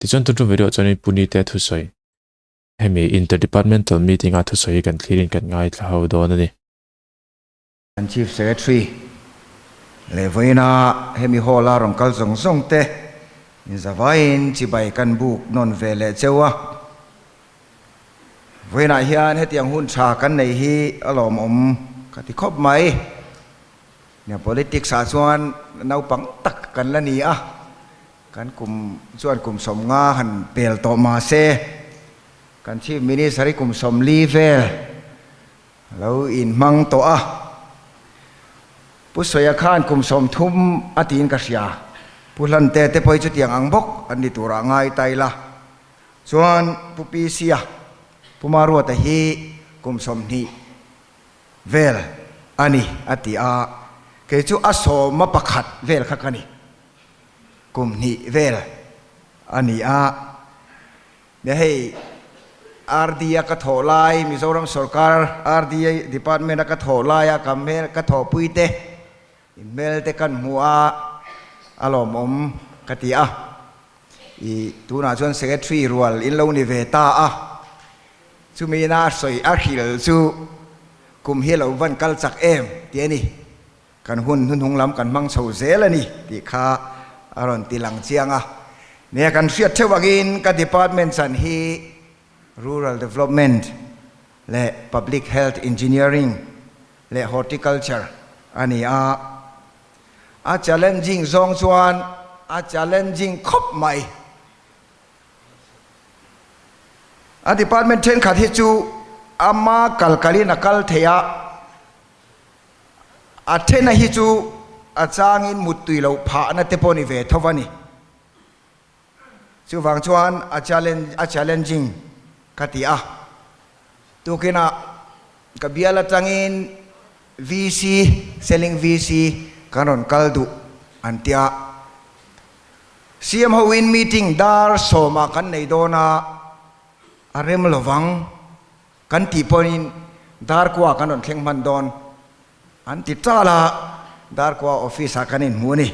Tichuan tun tum video ah chuanin Punite thusawi hemi Inter-Departmental Meeting a thusawi hi kan thlirin kan ngaithla ho dawn a ni. Kan Chief Secretary leh vawiina hemi hall a rawn kal zawng zawng te inzavaiin chibai kan buk nawn ve leh cheu a. Vawiinah hian hetiang hun tha kan nei hi a lawmawm ka ti khawp mai. Nia politics ah chuan naupang tak kan la ni a, kan kum chuan kum 50 han pel tawh mah se kan Chief Minister hi kum 40 vel lo inhmang tawh a. Pu Sawia khan kum 30 a tiin ka hria. Pu Hlante te pawh hi chutiang ang bawk an ni turah ngai ta ila. Chuan Pu Pisia, Pu Maruata hi kum 20 vel a ni a ti a, kei chu a sawma pakhat vel kha ka ni, kum hnih vel a ni a. Nia hei RD a ka thawh lai, Mizoram sorkar RD department a ka thawh laia ka hmel ka thawhpui te, in hmel te kan hmu a, a lawmawm ka ti a. I tunah chuan secretary rual in lo ni ve ta a, chumi ina a sawi a hril chu kum hi lo van kal chak em tih a ni, kan hun hnuhnung lam kan hmang chho zel a ni tih kha a rawn ti lang chiang a. Nia kan hriat theuh angin ka department chan hi Rural Development leh Public Health Engineering leh Horticulture a ni a. A challenging zawng chuan a challenging khawp mai. A department thenkhat hi chu ama kal kalin a kal thei a, a thena hi chu a changin muttui loh phahna te pawh ni ve tho a ni. Chuvang chuan a challenge a challenging ka ti a. Tukinah ka bial atangin VC, Selling VC kan rawn kal duh an ti a. CM hoin meeting dar sawmah kan nei dawn a, a rem lovang kan tih pawhin dar kua kan rawn thleng hman dawn an ti tal a, dar kua office ah kan inhmu a ni.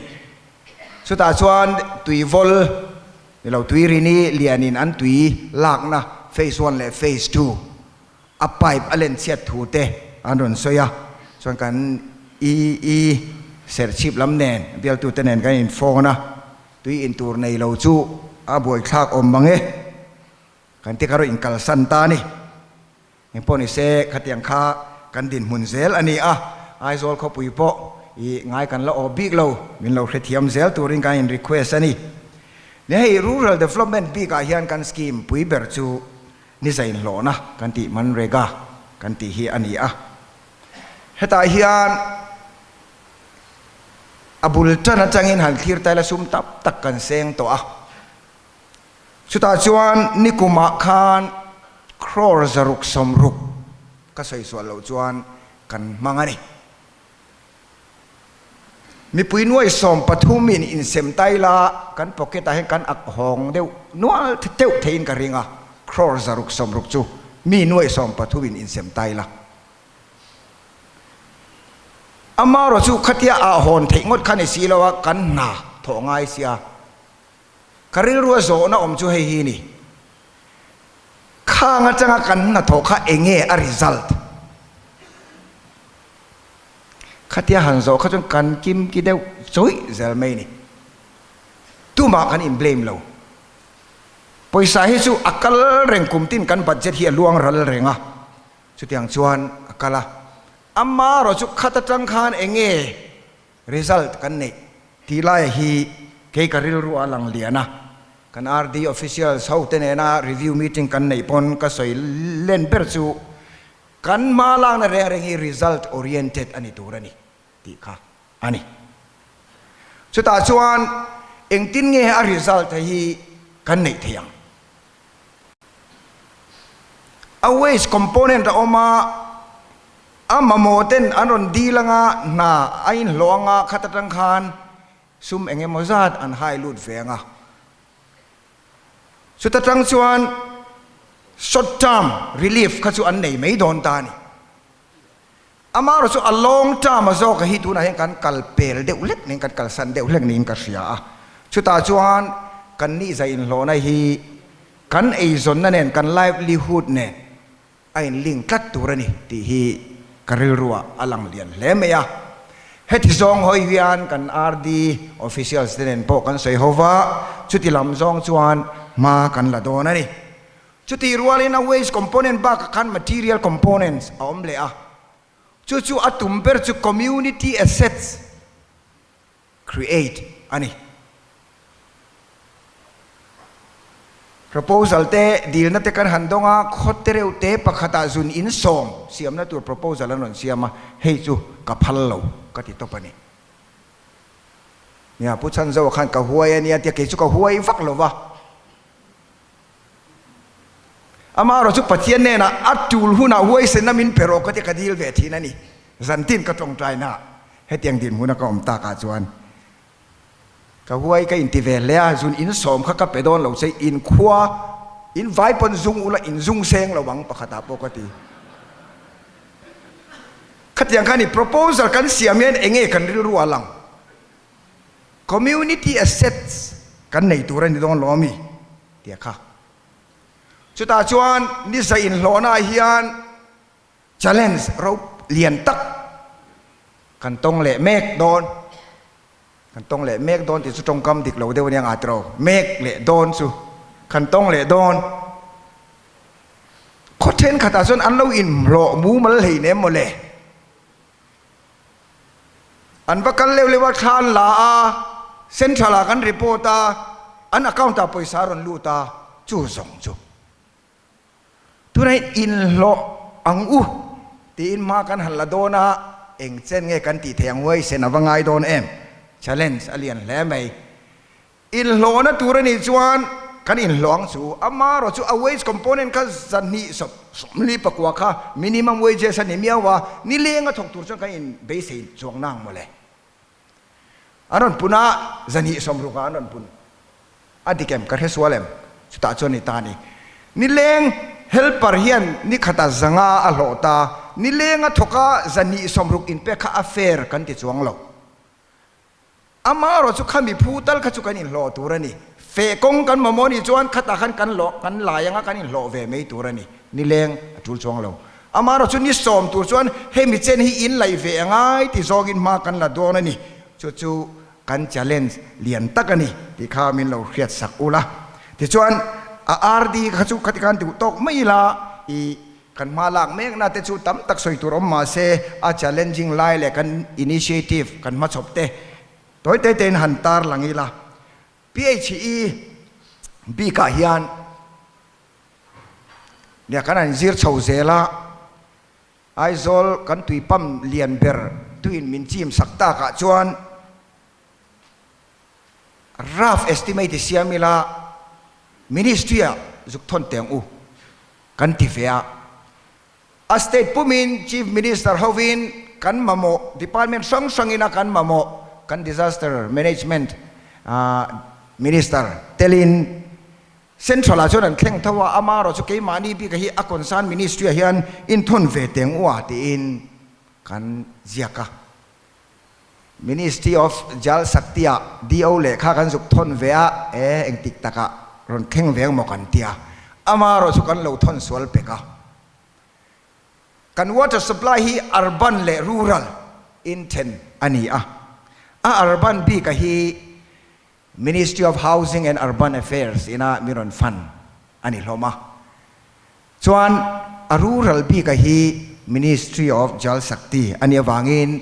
Chutah chuan tuivawl ni lo tuirini lianin an tui lakna phase one leh phase two a pipe a len chhiat thu te an rawn sawi a, chuan kan EE serchhip lam nen bialtute nen kan in phone a, tui in tur nei lo chu a buaithlak awm mang e, kan ti kha rawh in kalsan ta a ni. Engpawh ni se khatiang kha kan dinhmun zel a ni a, Aizawl khawpui pawh i ngai kan la awp bik lo, min lo hrethiam zel turin kan in request a ni. Ni hei Rural Development bikah hian kan scheme pui ber chu ni zainhlawhna kan tih Manrega kan tih hi a ni a. Hetah hian a bul tan atangin han thlir ta ila sum tam tak kan seng tawh a. Chutah chuan nikumah khan crore 660 ka sawi sual loh chuan kan hmang a ni. Mipui 30,000 in insem ta ila kan pocket ah hian kan ak hawng deuh nual deuh theiin ka ring a, crore 660 chu mi 30,000 in insem ta ila. Amaherawh chu khatia ah hawn theih ngawt kha ni si lo a, kan hna thawh ngai sia. Ka rilru a zawhna awm chu hei hi ni, Khang atanga kan hnathawh kha enge a result? Khatia han zawh kha chuan kan kim ki deuh chawih zel mai ni. Tumah kan in blame lo. Pawisa hi chu a kal reng kum tin kan budget hi a luang ral reng a, chutiang chuan a kal a. Amaherawh chu khat atang khan enge Result kan neih tih laia hi kei ka rilru a lang lian a, kan RD officials ho te nena review meeting kan neih pawn ka sawi len ber chu kan hma lakna reng reng hi result oriented a ni tur a ni tih kha a ni. Chutah chuan engtin nge a result hi kan neih theih ang? A waste component a awm a, a mamawh ten an rawn dil anga hna a inhlawh anga khat atang khan sum eng emaw zat an hai lut ve anga. Chuta tang chuan short term relief kha chu an nei mai dawn ta a ni. Amaherawhchu a long term a zawk hi tunah hian kan kal pel deuh hlek niin kan kalsan deuh hlek niin ka hria a. Chutah chuan kan nih zai inhlawhna hi kan eizawnna nen, kan livelihood nen a in link tlat tur a ni tih hi ka rilruah a lang lian hle mai a. Heti zawng hawi hian kan RD officials te nen pawh kan sawi ho va, chuti lam zawng chuan hma kan la dawn a ni. Chutih rualin a wage component bakah khan material components a awm leh a, chu chu a tum ber chu community assets create a ni. Proposal te dilna te kan han dawng a, khawte reuh te pakhatah zun in sawm siamna tur proposal an rawn siam a, hei chu ka phal lo ka ti tawp a ni. Nia, Pu Chhanzoa khan ka huai a nia tia kei chu ka huai vak lo va. Amaherawh chu Pathian hnenah a tul hunah huaisenna min pe rawh ka tia ka dil ve thin a ni. Zantin ka tawngtaina hetiang dinhmuna ka awm takah chuan ka huai ka inti ve hle a, zun insawm kha ka pe dawn lo che, in khua in vai pawn zung ula in zung seng lo ang pakhatah pawh ka ti. Khatiang khan i proposal kan siam hian enge kan rilru a lang? Community assets kan nei tur a ni dawn lo ami? Tia kha. Chutah chuan ni zai inhlawhnaah hian Challenge ro lian tak kan tawng leh mek dawn, kan tawng leh mek dawn tih chu tawngkam dik lo deuh a nia nga tiraw, mek leh dawn chu kan tawng leh dawn. Khaw thenkhatah chuan an lo inhlawh mumal hlei nem mawle. An va kal leuh leuh a, thla an la a, central ah kan report a, an account ah pawisa a rawn lut a, chu zawng chu. Tunah hian inhlawh ang u tiin hma kan han la dawn a, eng chen nge kan tih theih ang huaisen a va ngai dawn em? Challenge a lian hle mai. Inhlawhna tur a nih chuan kan inhlawh ang chu, amaherawh chu a wage component kha zahnih 24 kha minimum wages a ni miau a, nileng a thawk tur chuan kan inbeisei chuang nang mawle. An rawn pun a, zahnih 60 ah an rawn pun. A dik em? Ka hre sual em? Chutah chuan ni ta a ni. Nileng helper hian ni khata zanga a hlawh ta, nileng a thawk a zahnih 60 inpek kha a fair kan ti chuang lo. Amaherawh chu khami phu tal kha chu kan inhlawh tur a ni. Feh kawng kan mamawh nih chuan khatah khan kan hlawh, kan lai anga kan inhlawh ve mai tur a ni. Nileng a tul chuang lo. Amaherawh chu ni sawm tur chuan hemi chen hi in laih ve angai ti zawngin hma kan la dawn a ni. Chu chu kan challenge lian tak a ni tih kha min lo hriat sak ula. Tichuan a RD kha chu khati khan duh tawk mai ila i kan hma lak mekna te chu tam tak sawi tur awm mah se a challenging lai leh kan initiative kan hmachhawp te tawi te tein han tar lang ila. PHE bikah hian Nia kan han zir chho zel a, Aizawl kan tui pump lian ber tuin min chim sak takah chuan rough estimate i siam ila Ministry ah zuk thawn teng u kan ti ve a. A state pumin Chief Minister hovin kan mamawh department hrang hrangin a kan mamawh kan Disaster Management Minister telin Central ah chuan an thleng tho a, amaherawh chu keimahni bik hi a concern ministry ah hian inthawn ve teng u a tiin kan ziak a. Ministry of Jal Shakti ah DO lehkha kan zuk thawn ve a, e engtik takah rawn thleng ve ang maw kan ti a, amaherawh chu kan lo thawn sual pek a. Kan water supply hi urban leh rural in then a ni a, a urban bik a hi Ministry of Housing and Urban Affairs ina mi rawn fund a ni hlawm a. Chuan a rural bika hi Ministry of Jal Shakti a nih avangin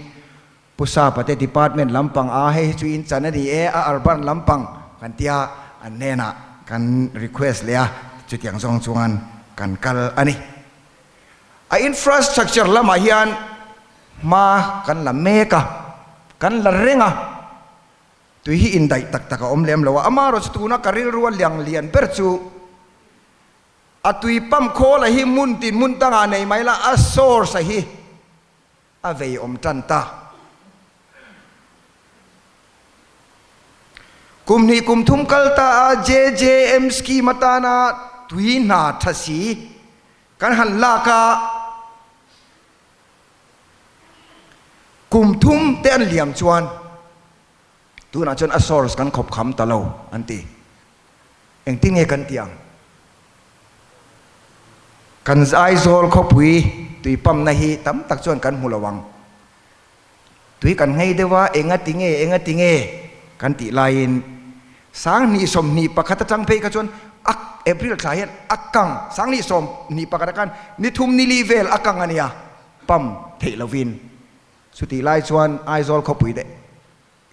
Pu Sapa te department lampang a hei hi chu in chan a ni e, a urban lampang kan tia an hnenah kan request leh a, chutiang zawng chuan kan kal a ni. A infrastructure lamah hian hma kan la mek a, kan la reng a. Tui hi indaih tak tak a awm lem lo a, amaherawh chu tuna ka rilru a liang lian ber chu a tui pump khawl a hi hmun tin hmun dangah nei mai la, a source a hi a vei awm tan ta. Kum hnih kum thum kal ta a JJM scheme atana tui hna tha si kan han lak a, Kum thum te an liam chuan tunah chuan a source kan khawp kham ta lo an ti. Engtin nge kan tih ang? Kan Aizawl khawpui tui pump-na hi tam tak chuan kan hmu lo ang. Tui kan nghei deuh a, enga ti nge, enga ti nge kan tih laiin 2021 atang phei kha chuan a April thla hian a kang, 2021 ah khan ni thum ni li vel a kang a nia, pump theih lovin. Chutih lai chuan Aizawl khawpui te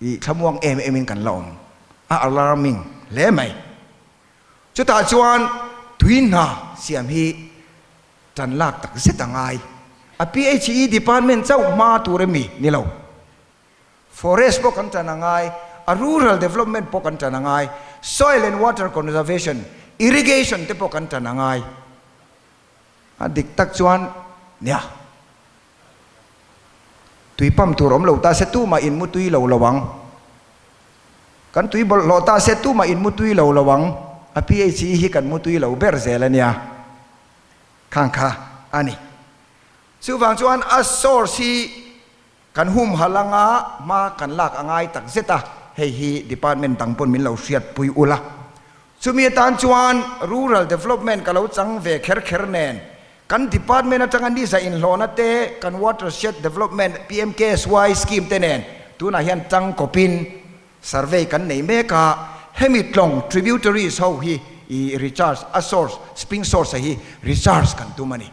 i thlamuang em em in kan la awm a, alarming hle mai. Chutah chuan tui hna siam hi tan lak tak zet a ngai. A PHE department chauh hma tur emi ni lo. Forest pawh kan tan a ngai, a rural development pawh kan tan a ngai, soil and water conservation, irrigation te pawh kan tan a ngai. A dik tak chuan nia. Tui pump tur awm lo ta se tumah in mu tui lo lo ang. Kan tui bawlhhlawh ta se tumah in mu tui lo lo ang. A PHE hi kan mu tui lo ber zel a nia. Khang kha a ni. Chuvang chuan a source hi kan humhalh anga hma kan lak a ngai tak zet a, hei hi department dang pawn min lo hriatpui ula. Chumi atan chuan rural development ka lo chang ve kher kher nen kan department atanga ni za inhlawhna te, kan watershed development PMKSY scheme te nen tunah hian tang kawpin survey kan nei mek a, hemi tlawng tributaries ho hi i recharge a source spring source a hi recharge kan tum a ni.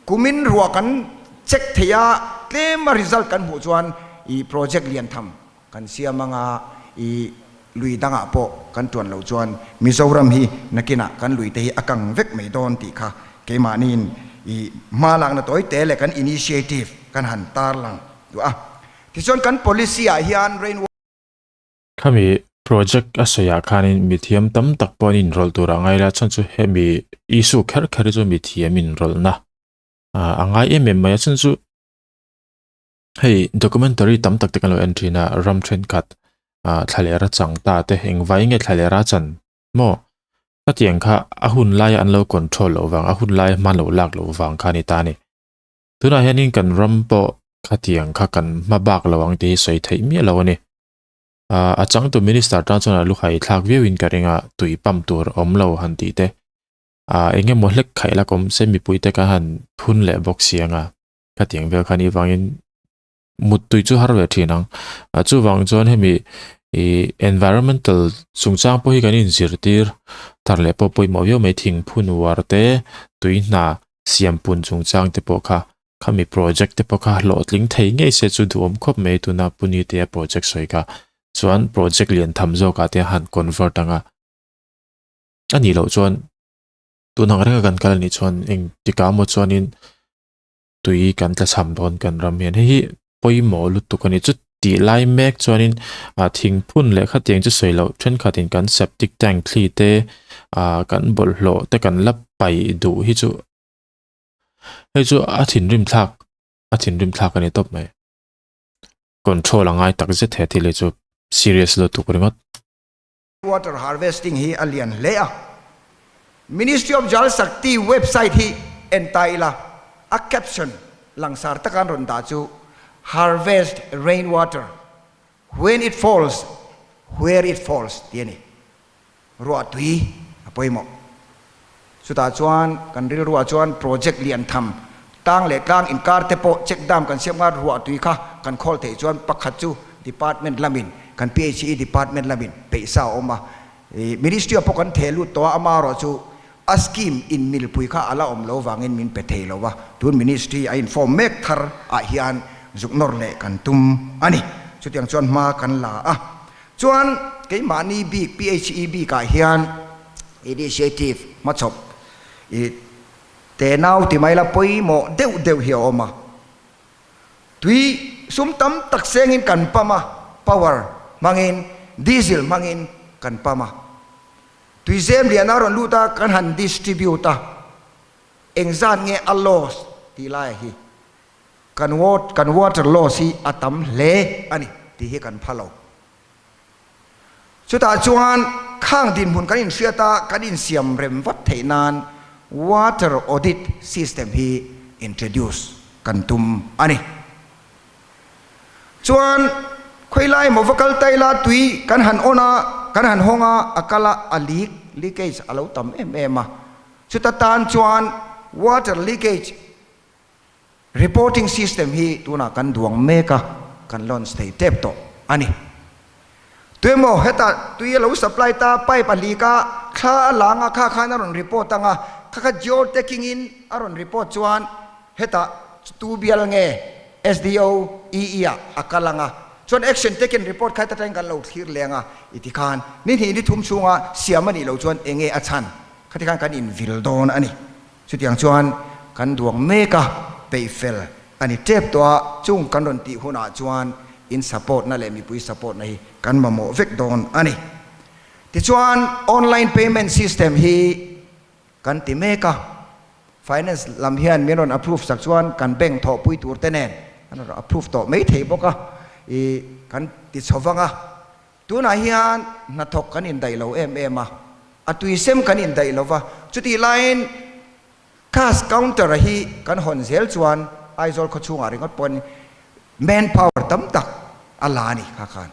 Kumin ruah kan check thei a, tlem a result kan hmuh chuan i project lian tham kan siam anga i lui dangah pawh kan tuan loh chuan Mizoram hi nakinah kan lui te hi a kang vek mai dawn tih kha keimahniin i hma lakna tawi te leh kan initiative kan han tarlang duh a. Tichuan kan policy ah hian rain Khami project a sawiah khanin mithiam tam tak pawh an inrawlh tur a ngai la chhan chu hemi issue kher kher hi chu mithiam inrawlhna a ngai em em mai a chhan chu hei documentary tam tak te kan lo en thin a ram thenkhat ah thlalera chang ta te engvai nge thlalera chan maw khatiang kha a hun laia an lo control loh vang a hun laia hman loh lak loh vang kha a ni ta a ni. Tunah hianin kan ram pawh khatiang kha kan hma bak lo ang tih hi sawi theih miah lo a ni. Ah a changtu minister tan chuan a lu khai thlak viau in ka ring a, tui pump tur awm lo han tih te. Ah eng emaw hlek khaih la kawm se mipui te kha han phun leh bawk si ang a, khatiang vel kha ni vangin muttui chu har ve thin ang. Ah chuvang chuan hemi ih environmental chungchang pawh hi kan inzirtir thar leh pawh pawimawh viau mai thingphun uar te tui hna siam pun chungchang te pawh kha khami project te pawh kha hlawhtling thei ngei se chu duhawm khawp mai tuna Punite a project sawi kha chuan project lian tham zawkah te han convert anga a nih loh chuan tun ang renga kan kal anih chuan engtikah emaw chuanin tui kan tla cham dawn kan ram hian hei hi pawimawh lutuk a ni chu tih lai mek chuanin ah thingphun leh khatiang chu sawi loh thenkhatin kan septic tank thli te ah kan bawlhhlawh te kan la paih duh hi chu hei chu a thinrim thlak a thinrim thlak a ni tawp mai control a ngai tak zet he thil hi chu serious lutuk ringawt. Water harvesting hi a lian hle a, Ministry of Jal Shakti website hi en ta ila a caption langsar taka an rawn dah chu Harvest rainwater when it falls, where it falls tih a ni. Ruah tui a pawimawh. Chutah chuan kan rilruah chuan project lian tham tlang leh tlang inkar te pawh check dam kan siam nghal ruah tui kha kan khawl theih chuan pakhat chu department lamin kan PHE department lamin peihsa a awm a, ministry ah pawh kan theh lut tawh a, amaherawh chu a scheme in milpui kha a la awm lo vangin min pe thei lo va, tun ministry a inform mek thar ah hian zuk nawr leh kan tum a ni. Chutiang chuan hma kan la a. Chuan keimahni bik PHE bikah hian initiative hmachhawp i tenau ti mai la pawimawh deuh deuh hi a awm a. Tui sum tam tak sengin kan pump a, power hmangin, diesel hmangin kan pump a. Tui zem lian a rawn lut a, kan han distribute a, engzat nge a loss tih laia hi Kan kan water loss hi a tam hle a ni tih hi kan pha lo. Chutah chuan khang dinhmun kan inhriat a, kan insiam rem vat theih nan water audit system hi introduce kan tum a ni. Chuan khawilai emaw va kal ta ila tui kan han on a. kan han hawng a, a kal a, a leak, leakage, a lo tam em em a. Chuta tan chuan water leakage reporting system hi tunah kan duang mek a, kan launch thei tep tawh a ni. Tuemaw hetah tui a lo supply ta, pipe a leak a, thla a lang a, kha khan a rawn report ang a, kha kha geotagging in a rawn report chuan hetah tu bial nge SDO EE ah a kal ang a, chuan action taken report kha heta tangin kan lo thlir leng a, i ti khan ni hnih ni thum chhunga siam a nih loh chuan enge a chhan khati khan kan invil dawn a ni. Chutiang chuan kan duang mek a, peih fel a ni tep tawh a, chung kan rawn tih hunah chuan in support na leh mipui support na hi kan mamawh vek dawn a ni. Tichuan online payment system hi kan ti mek a, finance lam hian min rawn approve sak chuan kan bank thawhpui tur te nen an rawn approve tawh mai thei bawk a, ih kan ti chho vang a. Tunah hian hnathawk kan indaih lo em em a, a tuisem kan indaih lo va, chutih laiin cash counter hi kan hawn zel chuan Aizawl khawchhungah ringawt pawhin man power tam tak a la a ni kha khan.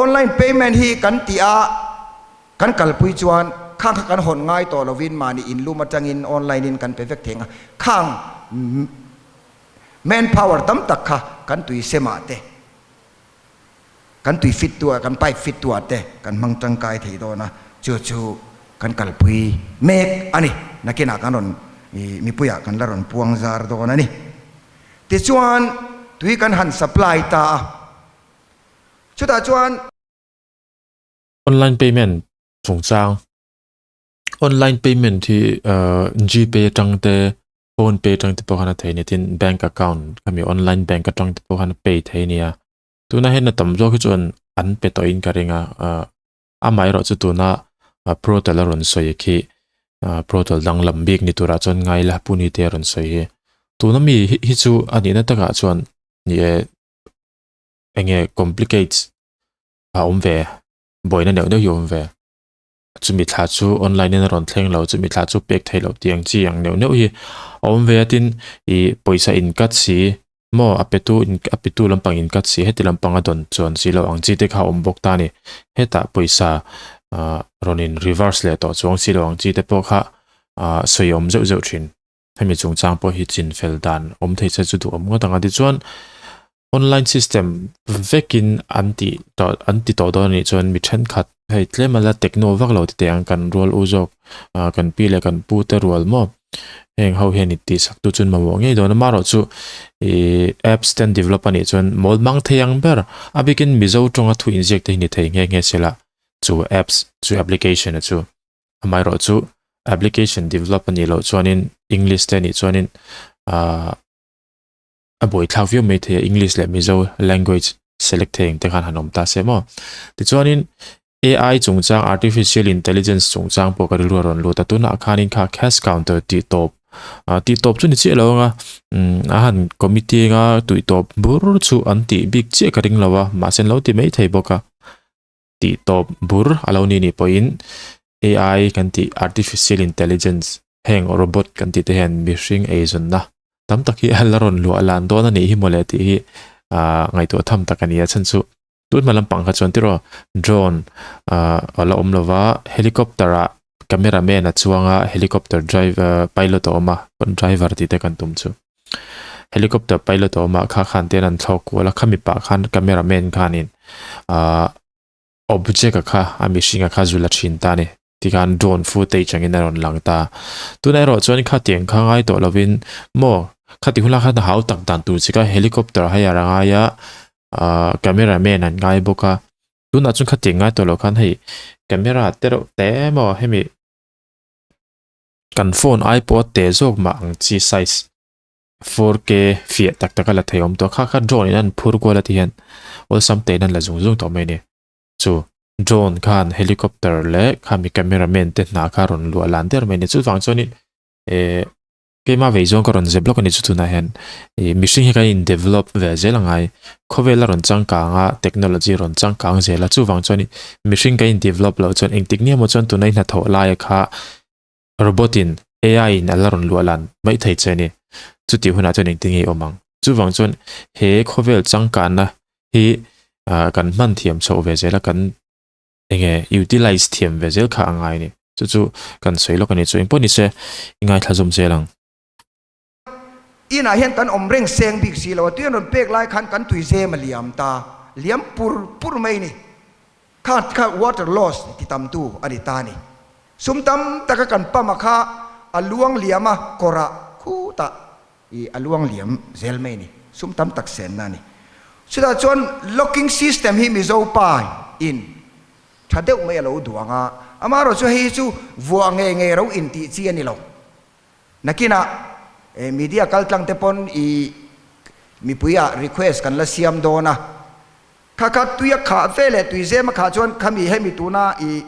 Online payment hi kan tih a, kan kalpui chuan khang kha kan hawn ngai tawh lovin mahni inlum atangin online in kan pe vek thei ang a, khang man power tam tak kha kan tuisemah te Kan tui fit tu ah, kan pipe fit tu ah te kan hmang tangkai thei dawn a, chu chu kan kalpui mek a ni. Nakinah kan rawn mipuiah kan la rawn puang zar dawn a ni. Tichuan tui kan han supply ta a, chutah chuan. Online payment chungchang, Online payment hi Gpay atang te Phone pay atang te pawh khan a thei a ni tin bank account khami online bank atang te pawh khan a pay thei a ni a. Tuna hian a tam zawk hi chuan an pe tawh in ka ring a ah amaherawh chu tuna portal a rawn sawi khi ah portal danglam bik ni turah chuan ngai la pu ni te a rawn sawi hi. Tuna mi hi chu a nihna takah chuan ni e enge complicates a awm ve buaina neuh neuh hi a awm ve. Chumi thla chu online in a rawn thleng lo, chumi thla chu pek theih loh tih ang chi ang neuh neuh hi a awm ve a, tin ih pawisa in cut si maw a petu in a petu lampang in cut si heti lampang a dawn chuan si loh ang chi te kha a awm bawk ta a ni. Hetah pawisa ah rawn in reverse leh tawh chuang si loh ang chi te pawh kha ah sawi awm zeuh zeuh thin. Hemi chungchang pawh hi chin fel dan awm thei se chu duh awm ngawt ang a, tichuan online system vekin an tih tawh an ti tawh dawn anih chuan mi thenkhat hei tlem a la techno vak lo ti teh ang kan rual u zawk ah kan pi leh kan pu te rual maw heng ho hian in tihsak tu chuan mamawh ngei dawn a amaherawh chu ih apps te an develop anih chuan mawl mang thei ang ber a bikin mizo tawnga thu inziak te hi ni thei nghe nghe sela chu apps chu application a chu. Amaherawh chu application develop a nih loh chuanin English te anih chuanin ahh a buaithlak viau mai thei a English leh Mizo language select thei ang te khan han awm ta se maw. Tichuanin A_I chungchang artificial intelligence chungchang pawh ka rilru a rawn lut a tunah khanin kha cash counter tih tawp ah tih tawp chu ni chiah lo ang a umm a han committee anga tui tawp bur chu an tih bik chiah ka ring lo a mahse an lo ti mai thei bawk a. Tih tawp bur a lo ni nih pawhin AI kan tih Artificial Intelligence heng robot kan tih te hian mihring eizawnna tam tak hi a la rawn luah lan dawn a nih hi mawle tih hi ah ngaihtuah tham tak a ni a chhan chu tun hma lampang kha chuan tiraw drone ah a la awm lova helicopter ah camera man a chuang a helicopter driver pilot a awm a driver tih te kan tum chu helicopter pilot a awm a kha khan te an thlawk kual a khami pah khan camera man khanin ahh object a kha a mihring a kha zul a thin ta a ni tikhan drone footage angin a rawn lang ta tunah erawh chuan khatiang kha ngai tawh lovin maw khati hunah khan a hau tak dan tur chi kha helicopter hire a ngai a ahh camera man an ngai bawk a tunah chuan khatiang ngai tawh loh khan hei camera te reuh te maw hemi kan phone ai pawh a teh zawk mah ang chi size 4K fiah tak tak a la thei awm tawh kha kha drone in an phur kual a ti hian awlsam te in an la zung zung tawh mai a ni chu drone khan helicopter leh khami camera man te hna kha rawn luah lan der mai a ni chuvang chuanin eh keimah vei zawng ka rawn zep lawk a ni chu tunah hian ih mihring hi kan in develop ve zel a ngai khawvel a rawn changkang a technology a rawn changkang zel a chuvang chuanin mihring kan in develop loh chuan engtik nge maw chuan tuna i hnathawh laia kha robot in A_I in a la rawn luah lan mai thei che a ni chutih hunah chuan engtin nge i awm ang chuvang chuan he khawvel changkanna hi ah kan hman thiam chhoh ve zel a kan. Enge utilize thiam ve zel kha a ngai a ni. Chu chu kan sawi lawk a ni. Chu engpawh ni se i ngaithla zawm zel ang. Inah hian kan awm reng seng bik si lo a, tui an rawn pek lai khan kan tui zem a liam ta, liam pur pur mai a ni. Kha kha water loss ti tam tu a ni ta a ni. Sum tam taka kan pump a kha a luang liam a, kawrah khutah i a luang liam zel mai a ni. Sum tam tak senna a ni. Chutah chuan locking system hi Mizo pa in tha deuh mai a lo duang a, amaherawh chu hei hi chu vuah ngei ngei ro intih chi a ni lo. Nakinah media kaltlang te pawn i mipui ah request kan la siam dawn a, kha kha tui a khah ve leh tui zem a khah chuan khami hemi tuna i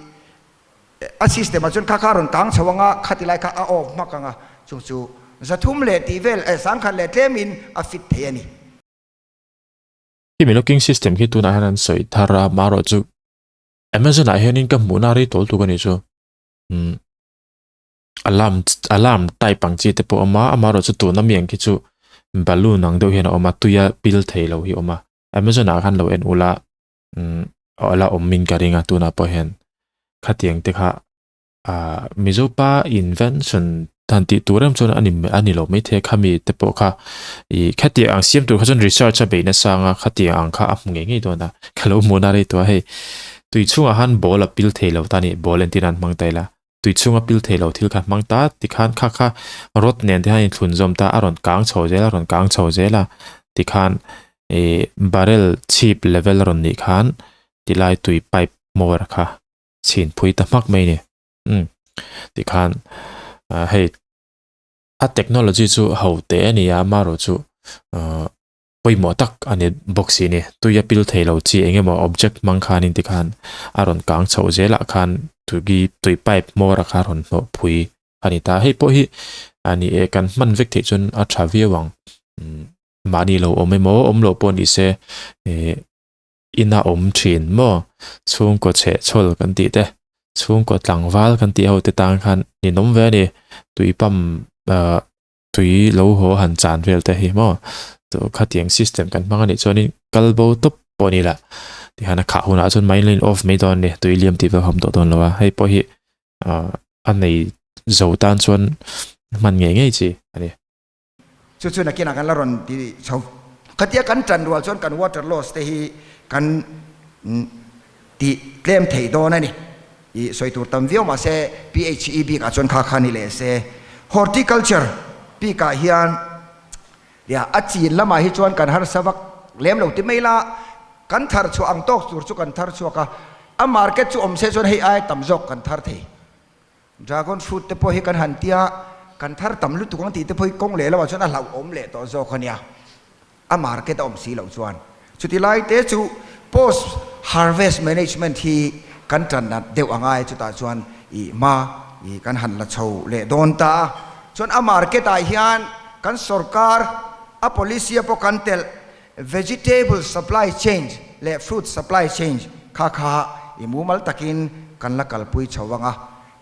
a system ah chuan kha kha rawn kang chho anga khati lai kha a off hmak anga chung chu 300 leh tih vel 10,000 leh tlem in a fit thei a ni. Khimi locking system khi tunah hian an sawi thar a, marawh chu Amazon ah hianin ka hmuhna rei tawl tuk a nih chu. Umm. Alarm alarm type ang chi te pawh a awm a amaherawh chu tuna mi ang khi chu balloon ang deuh hian a awm a tuia pil thei lo hi a awm a amazon ah khan lo en ula umm a la awm in ka ring a tunah pawh hian khatiang te kha ah mizo pa invention han tih tur em chuan a ni a ni lo maithei a khami te pawh kha ih khatiang ang siam tur kha chuan research a beih nasa ang a khatiang ang kha a hmu ngei ngei dawn a ka lo hmuh na rei tawh a hei tui chhungah khan ball a pil thei lo ta a ni ball entir nan hmang ta ila. Tui chhunga pil thei lo thil kha hmang ta tikhan kha kha rod nen te hian inthlun zawm ta a rawn kang chho zel a rawn kang chho zel a tikhan ih barrel chhip level a rawn nih khan tilai tui pipe hmawr kha chhin phui ta hmak mai a ni umm tikhan ah hei a technology chu ho teh a ni a amaherawh chu ah. Pawimawh tak a ni bawk si ni. Tui a pil thei lo chi eng emaw object hmang khanin tikhan a rawn kang chhoh zelah khan tui tui pipe hmawr a kha rawn hnawh phui a ni ta. Hei pawh hi a ni e kan hman vek theih chuan a tha viau ang. Mahni lo awm emaw awm loh pawh ni se ih ina awm thin maw chhungkaw chheh chhawl kan tih te chhungkaw tlangval kan tih ho te tan khan ninawm ve a ni. Tui pump ah tui lo haw han chan vel te hi maw chu khatiang system kan hmang anih chuanin kal bo tawp pawh ni lah tihian a khah hunah chuan main line off mai dawn a ni tui liam tih pawh a awm tawh dawn lo a hei pawh hi ah a nei zo tan chuan hman ngei ngei chi a ni. Chu chu nakinah kan la rawn ti chho khatia kan tan rual chuan kan water loss te hi kan tih tlem thei dawn a ni. I sawi tur tam viau mahse PHE bikah chuan kha kha ni leh se. Horticulture bikah hian ya a chin lamah hi chuan kan harsa vak lem lo ti mai la, kan thar chhuah ang tawk tur chu kan thar chhuak a, a market chu awm se chuan hei ai tam zawk kan thar thei. Dragon fruit te pawh hi kan han tia kan thar tam lutuk ang tih te pawh hi kawng leh lamah chuan a hlauhawm leh tawh zawk a nia. A market a awm si loh chuan chuti lai te chu post harvest management hi kan tan nat deuh a ngai chutah chuan ih hma ih kan han la chho leh dawn ta a chuan a market ah hian kan sorkar a policy a pawh kan telh vegetable supply chain leh fruit supply chain kha kha ih mumal takin kan la kalpui chho ang a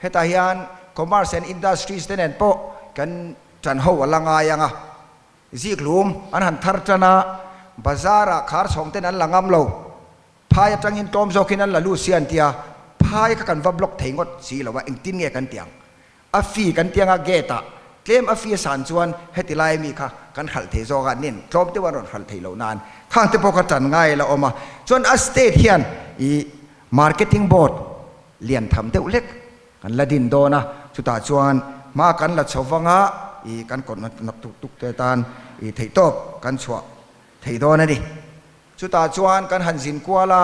hetah hian commerce and industries te nen pawh kan tan ho a la ngai ang a. Ziklum an han thar tan a, bazar ah khar chhawng ten an la ngam lo. Phai atangin tlawm zawkin an la lut si an tia, phai kha kan va block thei ngawt si lo a, engtin nge kan ti ang? A fee kan ti anga gate ah tlem a fee a san chuan heti lai ami kha kan hralh thei zawk a, nin tlawm deuh an rawn hralh thei loh nan khang te pawh kha tan ngai la awm a. Chuan a state hian ih marketing board lian tham deuh hlek Kan la din dawn a, chutah chuan hma kan la chho vang a, i kan kawt nak tuk tuk te tan i theihtawp kan chhuah thei dawn a ni. Chutah chuan kan han zin kual a,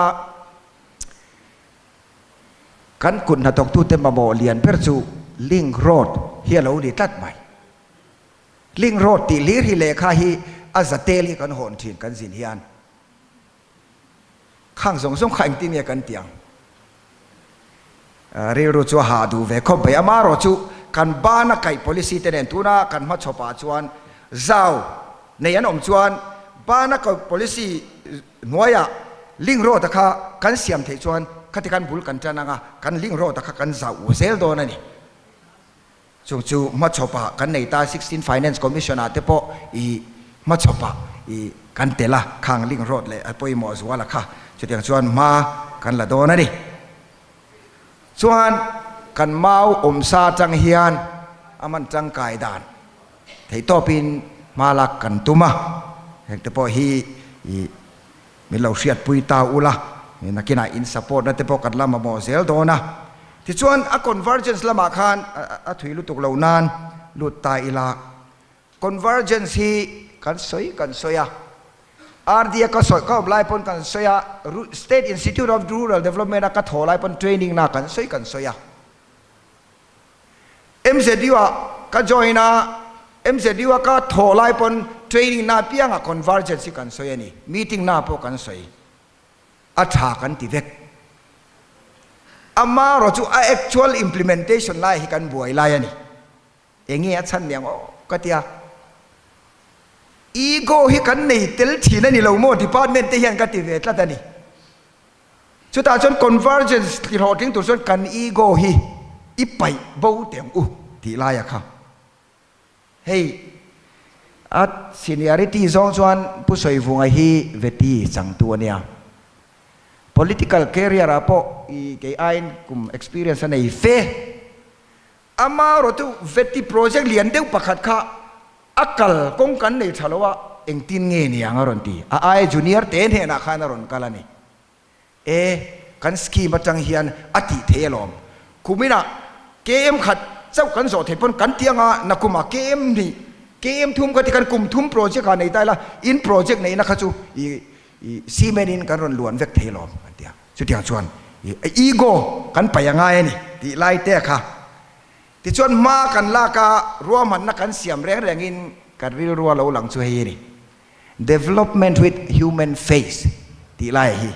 kan kut hnathawktute mamawh lian ber chu link road hi a lo ni tlat mai. Link road tih hlir hi lehkha hi a za tel hi kan hawn thin kan zin hian. Khang zawng zawng kha engtin nge kan tih ang? Rilru chu a hah duh ve khawp mai. Amaherawh chu kan bana kaih policy te nen tuna kan hmachhawpah chuan zau nei an awm chuan bana kaih policy hnuaiah link road a kha kan siam theih chuan khati khan bul kan tan anga kan link road a kha kan zauh zel dawn a ni. Chung chu hmachhawpah kan nei ta, 16 Finance Commission ah te pawh i hmachhawpah i kan tel a, khang link road leh a pawimawh zual a kha chutiang chuan hma kan la dawn a ni. Chuan kan mau awm sa atang hian a man tangkai dan theihtawpin hma lak kan tum a, heng te pawh hi i min lo hriatpui ta ula, nakinah in support na te pawh kan la mamawh zel dawn a. Tichuan a convergence lamah khan a thui lutuk lo nan lut ta ila. Convergence hi kan sawi kan sawi a, RD a ka sawi ka awm lai pawn kan sawi a, State Institute of Rural Development a ka thaw lai pawn training na kan sawi kan sawi a. MZU ah ka join a, MZU a ka thaw lai pawn training na apiangah convergence hi kan sawi a ni, meeting na pawh kan sawi. A tha kan ti vek. Amaherawh chu a actual implementation lai hi kan buai lai a ni. Enge a chhan niang aw ka tia. Ego hi kan nei tel thin a ni lo maw department te hian ka ti ve tlat a ni. Chutah chuan convergence ti hlawhtling tur chuan kan ego hi i paih bo teh ang u tih laia kha. Hei a seniority zawng chuan Pu Sawivunga hi veti changtu a nia. Political career ah pawh i kei aiin kum experience a nei fe. Amaherawhchu Veti project lian deuh pakhat kha a kal kawng kan nei tha lo a, engtin nge niang a rawn ti? A aia junior te hnenah khan a rawn kal a ni. E, kan scheme atang hian a tih thei alawm. Kuminah KM khat chauh kan zawh theih pawn kan ti anga nakumah KM hnih, KM thum kha ti khan kum thum project ah nei ta ila, in project neihna kha chu i cement in kan rawn luan vek thei alawm an ti a. Chutiang chuan ego kan paih a ngai a ni tih lai te kha. Tichuan hma kan lak a, ruahmanna kan siam reng rengin kan rilru a lo lang chu hei a ni. Development with human face tih lai hi.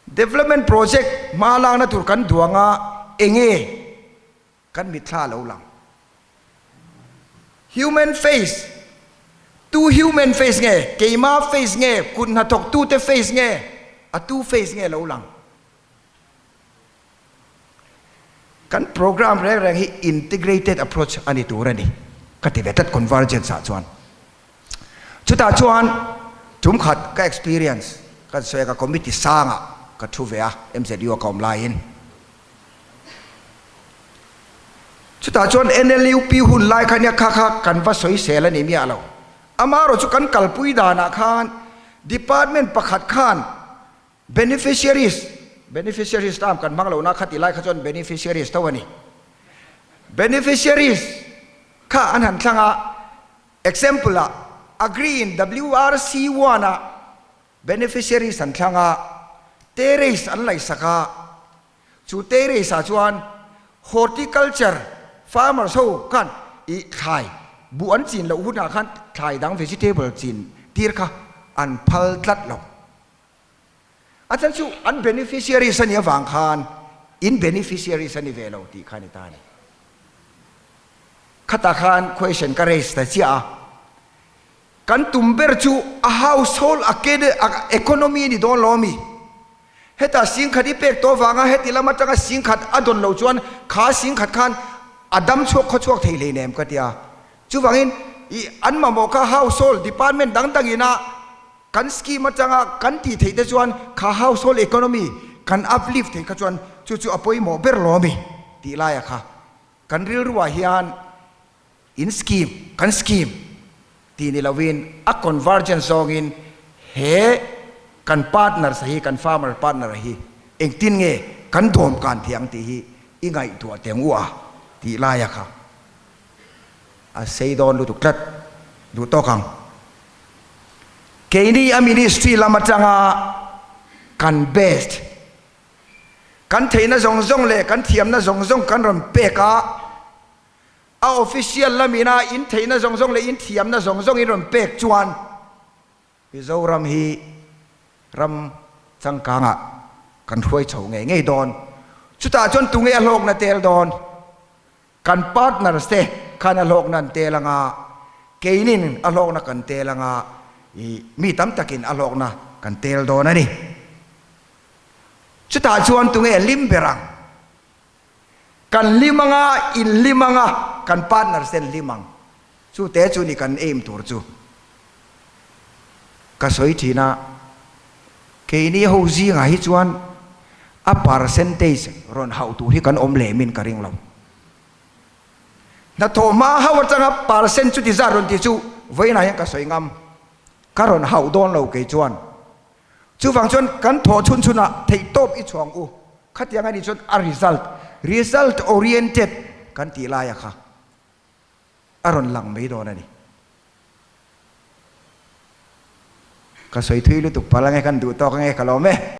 Development project hma lakna tur kan duang a, enge kan mitthla a lo lang. Human face, tu human face nge, keima face nge, kut hnathawk tute face nge, a tu face nge lo lang. Kan program reng reng hi integrated approach a ni tur a ni ka ti ve tlat convergence ah chuan. Chutah chuan tum khat ka experience kan sawi a, ka committee sangah ka thu ve a, MZU a ka awm laiin. Chutah chuan NLUP hun lai kha nia kha kha kan va sawi sel a ni miah lo. Amaherawh chu kan kalpui danah khan department pakhat khan beneficiaries, beneficiaries term kan hmang lohna kha ti lai kha chuan beneficiaries tho a ni. Beneficiaries kha an han thlang a, example ah agree in WRC one ah beneficiaries an thlang a, terrace an laihsak a, Chu terrace ah chuan horticulture farmers ho khan ih thlai buh an chin loh hunah khan thlai dang vegetable chin tir kha an phal tlat lo. A chhan chu an beneficiaries a nih avang khan in beneficiaries a ni ve lo tih kha a ni ta a ni. Khatah khan question ka raise ta chiah a, kan tum ber chu a household economy a ni dawn lo ami? Heta singkhat i pek tawh vanga heti lam atanga singkhat a dawn lo chuan kha singkhat khan a dam chhuak khaw chhuak thei hleinem ka ti a. Chuvangin i an mamawh kha household department dang dangin a kan scheme atanga kan tih theih te chuan kha household economy kan uplift theih kha chuan chu chu a pawimawh ber lo ami tih laia kha kan rilruah hian In scheme, kan scheme tih ni lovin a convergence zawngin he kan partners hi, kan farmer partner hi engtin nge kan dawm kan thei ang tih hi i ngaihtuah teng u a tih laia kha a sei dawn lutuk tlat duh tawk ang. Keini a ministry lam atanga kan best kan theihna zawng zawng leh kan thiamna zawng zawng kan rawn pek a, A official lamina in theihna zawng zawng leh in thiamna zawng zawng in rawn pek chuan Mizoram hi ram changkangah kan hruai chho ngei ngei dawn. Chutah chuan tunge a hlawkna tel dawn? Kan partners te khan a hlawkna an tel anga, keinin a hlawkna kan tel anga, i mi tam takin a hlawkna kan tel dawn a ni. Chutah chuan tunge a hlim ber ang? Kan hlim anga, in hlim anga, kan partners te an hlim ang. Chu te chu ni kan aim tur chu. Ka sawi thin a, keini ho zingah hi chuan. A percentage rawn hauh tur hi kan awm lemin ka ring lo. Hnathawh hma hauh atanga percent chuti zat rawn tih chu vawiinah hian ka sawi ngam. Ka rawn hauh dawn lo kei chuan. Chuvang chuan kan thawh chhun chhunah theihtawp i chhuang u. Khatiang a nih chuan a result, result oriented kan tih laia kha a rawn lang mai dawn a ni. Ka sawi thui lutuk palh ange, kan duh tawk ange ka lawm e.